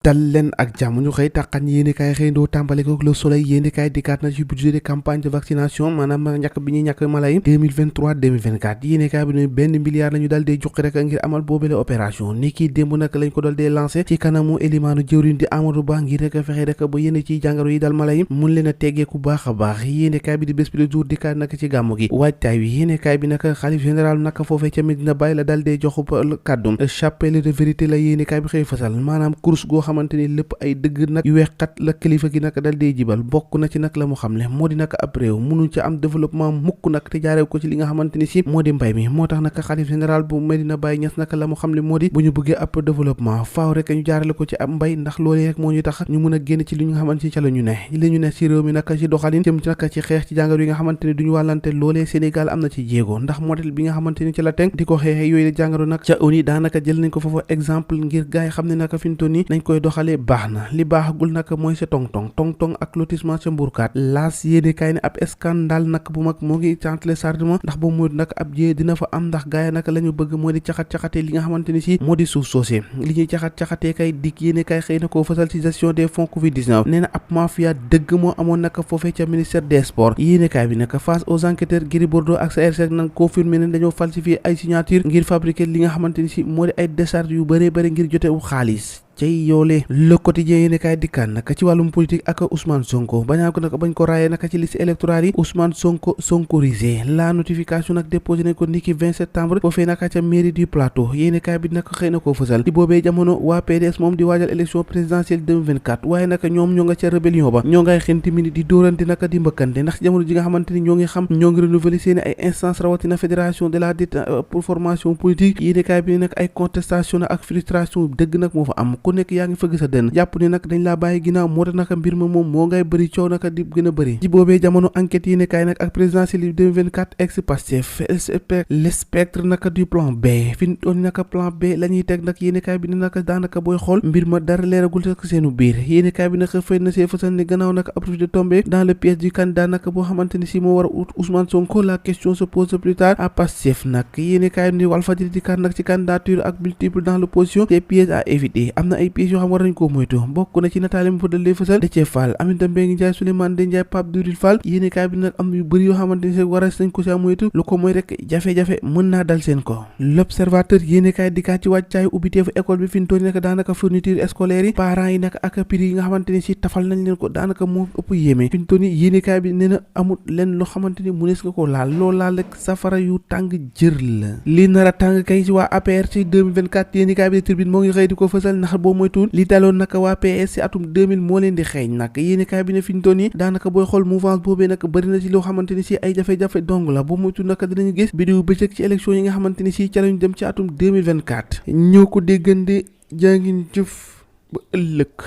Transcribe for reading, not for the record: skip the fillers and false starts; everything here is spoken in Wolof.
dal leen ak jàmm ñu xëy tàqan yéenekaay xëy ndoo tàmbale ko Le Soleil yéenekaay dikkaat na ci budget de campagne de vaccination maanaam ñàkk bi ñuy ñàkk mala yi 2023-2024 yéenekaay bi ne benn milliard lañu dal dee juqi rek ngir amal boobale opération ni kii démb nag lañ ko dal dee lancé ci kanamu élimaanu jëwriñ di Amadou Ba ngir rek fexe rek ba yénn ci jàngaro yi dal mala yi mun leen a teggeeku baax a baax yéenekaay bi di Bës Bi Le Jour dikkaat nag ci gàmmu gi waajtaay wi yéenekaay bi nag xalif général nag foofee ca Medina Baye la dal dee joxu kàddum chapelle de vérité la yéenekaay bi xëy fasal maanaam course goo xamante ni lépp ay dëgg nag yu weexkat la kilifa gi nag dal dee jibal bokk na ci nag la mu xam ne moo di nag ab réew mënuñ ci am développement mukk nag te jaarew ko ci li nga xamante ni si moo di mbay mi moo tax nag xalif général bu Medina Baye Niass nag la mu xam ne moo di bu ñu bëggee ab développement faaw rek ñu jaarale ko ci ab mbay ndax loolee rek moo ñu tax ñu mën a génn ci li nga xamante ni ca la ñu ne li ñu ne ci réew mi nag ci doxalin jëm ci nag ci xeex ci jàngoro yi nga xamante ni duñu wàllante loolee Sénégal am na ci jéego ndax modèle bi nga xamante ni ci la teg di ko xeexee yooyu jàngoro nag ca ONU daanaka jël nañ ko foofu exemple ngir gaay xam ne nag fi ñu toll nii nañ koy doxalee baax na li baaxagul nag mooy sa tong-tong ak lotissement sa mbuurkaat laas yéene kaay ne ab scandale nag bu mag moo ngi centre sardement ndax boobu mooy nag ab jiyee dina fa am ndax gaay nag la ñu bëgg moo di caxat-caxatee li nga xamante ni si moo di suuf soosé li ñuy caxat-caxatee kay dik yéene kaay xëy na koo fasal ci gestion des fonds Covid-19 nee na ab mafia dëgg moo amoon nag foofee ca ministère des sports yéene kaay bi nag face aux enquêteurs Gris Bordeaux ak sa RC nag confirmé ne dañoo falsifier ay signature ngir fabriquer li nga xamante ni si moo di ay décharge yu bëree bëri ngir jotewu xaalis cey yoole Le Quotidien yéene kaay dikkaan naka ci wàllum politique ak Ousmane Sonko bañaa ko nag bañ ko raayee naka ci liste électorale yi Ousmane Sonkorisé la notification nag déposé nañ ko niki 20 septembre foofee naka ca mairie du Plateau yéene kaay bi nag xëy na koo fësal ci boobee jamono waa PDS moom di waajal élection présidentielle 2024 waaye naka ñoom ñoo nga ca rébellion ba ñoo ngay xenti mini di dóorante naka di mbëkkante ndax jamono ji nga xamante ni ñoo ngi renouveler seeni ay instance rawatina fédération de la dite pour formation politique yéene kaay bi nag ay contestation ak frustration dëgg nag moo fa am ku nekk yaa ngi fëgg sa dënn jàpp ne nag dañ laa bàyyi ginnaaw moo tax naka mbir ma moom moo ngay bëri coow naka di gën a bëri ci boobee jamono enquête yi nekkaay nag ak présidentielle 2024 ex Pastef le spectre naka du plan B fi ñu doon naka plan B la ñuy teg nag yéenekaay bi ne naka daanaka booy xool mbir ma dara leeragul sax seenu biir yéenekaay bi naka fay na see fësal ne gannaaw naka ab de tombé dans le piège du candidat naka boo xamante ni si moo war a ut Ousmane Sonko la question se pose plus tard à Pastef nag yéenekaay bi ne Walfadjri di nag ci candidature ak multiple dans l'opposition des pièges à éviter am na ay pièges yoo xam war nañ koo moytu bokk na ci nataali mu fa dal dee fësal Déthié Fall Aminata Mbengue Ndiaye Souleymane Ndéné Ndiaye Pape Djibril Fall yéenekaay bi nag am yu bëri yoo xamante ni si waras nañ ko si moytu lu ko mooy rek jafe-jafe mën naa dal seen ko L'Observateur yéenekaay dikkaat ci wàccaayu ubbiteefu école bi fi ñu toll nag daanaka fourniture scolaire yi parents yi nag ak prix yi nga xamante ni si tafal nañ leen ko daanaka moo ëpp yéeme fi ñu toll yéenekaay bi nee na amul leen loo xamante ni mënees nga ko laal loo laal rek safara yu tàng jër la li nar a tàng kay ci waa APR ci 2024 yéenekaay bi di Tribune moo ngi xëy di ko fësal ndax boo moytuwul li daloon naka waa PS ci atum 2000 moo leen di xeeñ nag yéenekaay bi ne fi ñu toll nii daanaka booy xool mouvance boobee nag bëri na ci loo xamante ni si ay jafe-jafe dong la boo moytu naka dinañu gis bidéo bëccëg ci élection yi nga xamante ni si ca lañu dem ci atum 2024 ñoo ko déggande jaa ngeen jëf ba ëllëg